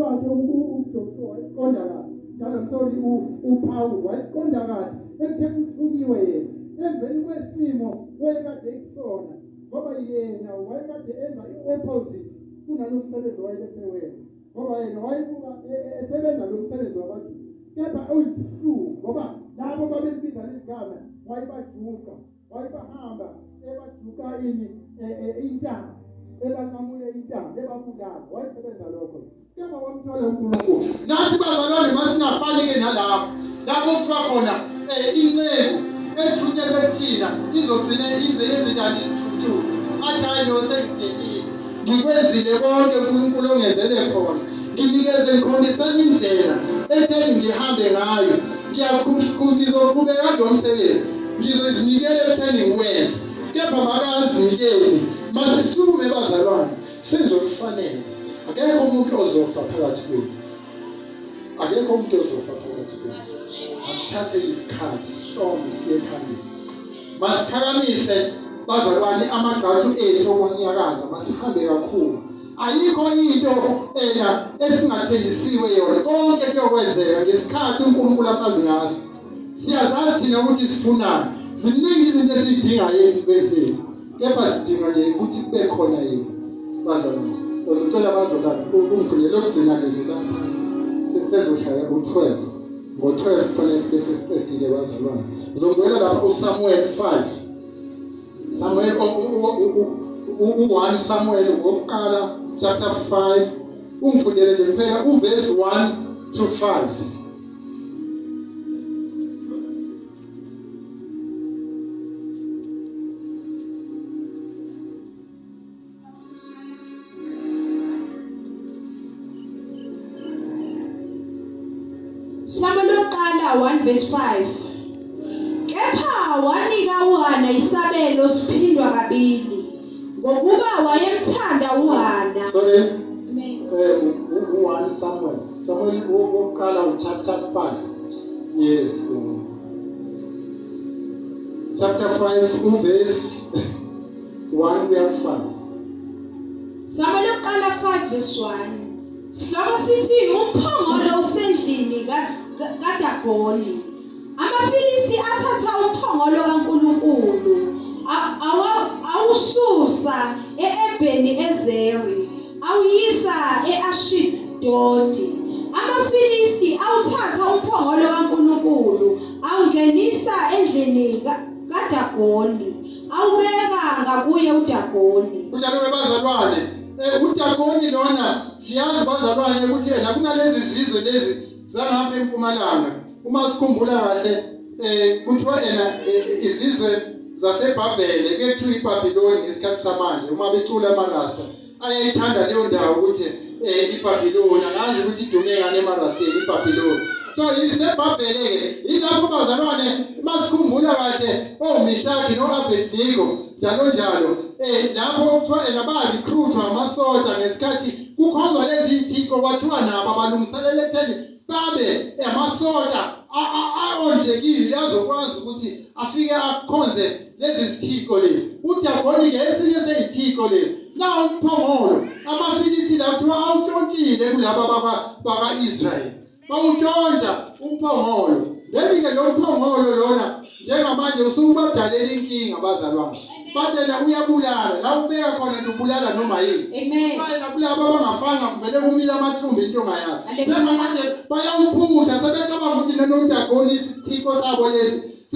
lwakhe uJoshua wayiqonda kahle njalo sorry uPawulu wayiqonda kahle ekutheni uthunyiwe yena emveni kwesimo wayekade ekusona ngoba yena wayekade enza i-opposite kunalo msebenzi wayebesewenza ngoba yena wayebuka e, e, esebenza lo msebenzi wabaJuda kepha oyisihluku ngoba labo babelibiza leli gama wayebajuka wayebahamba ebajuka ini e, intamo ebanqamule intamo ebabulala wayesebenza lokho kepha wamthola uNkulunkulu nathi bazalwane masingafani-ke nalapho lapho kuthiwa khona um inceku ethunyelwe kuthina izogcina ize yenze njani izithuthuthu athi hayi no sengidelile ngikwenzile konke uNkulunkulu ongenzele khona nginikeze ngikhombisa indlela etheni ngihambe ngayo ngizoqhubeka lo msebenzi ngizozinikela ekutheni ngiwenze kepha makazinikele masisukume bazalwane senzokufanele akekho umuntu ozofa phakathi kwethu akekho umuntu ozofa phakathi kwethu asithathe isikhathi sihlome siye phambili Masiphakamise bazalwane amagxathu ethu okunyakaza, masihambe kakhulu. Ayikho into ena esingathengisiwe yona, konke kuyokwenzeka ngesikhathi uNkulunkulu asazi ngaso. Siyazazi thina ukuthi sifunani, ziningi izinto esizidingayo empilweni zethu, kepha sidinga nje ukuthi kube khona yena bazalwane. Uzocela bazalwane ungifundele okugcina-ke nje lapha sezoshaya u-12 Ngo-12 kufanele sibe sesiqedile bazalwane. Uzongibuyela lapha uSamuel 5. Samuel u-1 Samuel wokuqala chapter 5 ungifundele nje kuphela uverse 1 to 5. Samuel lokuqala 1 verse 5. Kepha wanika uHana isabelo siphindwa kabili ngokuba wayemthanda uHana. Sorry. Eh u1 Samuel. Samuel wokuqala uchapter 5. Yes. Chapter 5 uverse 1 kuya ku-5. Samuel yokuqala 5 verse 1. Sihloko sithi umphongolo usendlini kaDagoni. AmaFilisti athatha umphongolo kaNkulunkulu awususa e-Ebheni Ezeri awuyisa e-Ashidodi. AmaFilisti awuthatha umphongolo kaNkulunkulu awungenisa endlini kaDagoni. Awubeka ngakuye uDagoni. Kunjalo-ke bazalwane, eh, uDagoni lona siyazi bazalwane ukuthi yena kunalezi zizwe lezi zangapha empumalanga. Uma sikhumbula kahle eh kuthiwa yena eh, izizwe zaseBhabhele kuye kuthiwa iBabiloni ngesikhathi samanje uma becula amarasta ayayithanda leyo ndawo ukuthi eh iBabiloni angazi ukuthi idume ngani emarasteni iBabiloni so isebhabhele ke yilapho bazalwane masikhumbula kahle oMishaki noAbednego njalo njalo eh lapho kuthiwa ena barecruitwa amasotsha ngesikhathi kukhonzwa lezi thixo kwathiwa nabo abalungiselele ekutheni babe amasotsha aondlekile azokwazi ukuthi afike akhonze lezi zithixo lezi udagoni-ke esinye seyithixo lezi na umphongolo amaFilisti la kuthiwa awuntshontshile kulaba baka-Israyeli bawuntshontsha umphongolo then-ke lo mphongolo lona njengamanje usubadalela inkinga bazalwane bathena uyabulala la ubeka khona nje ubulala noma yini amen kulabo abangafanga kuvele kumila amathumba into ongayazi njengamanje bayawuphusha sebecabanga ukuthi nonodagoni isithixo sabo lesi.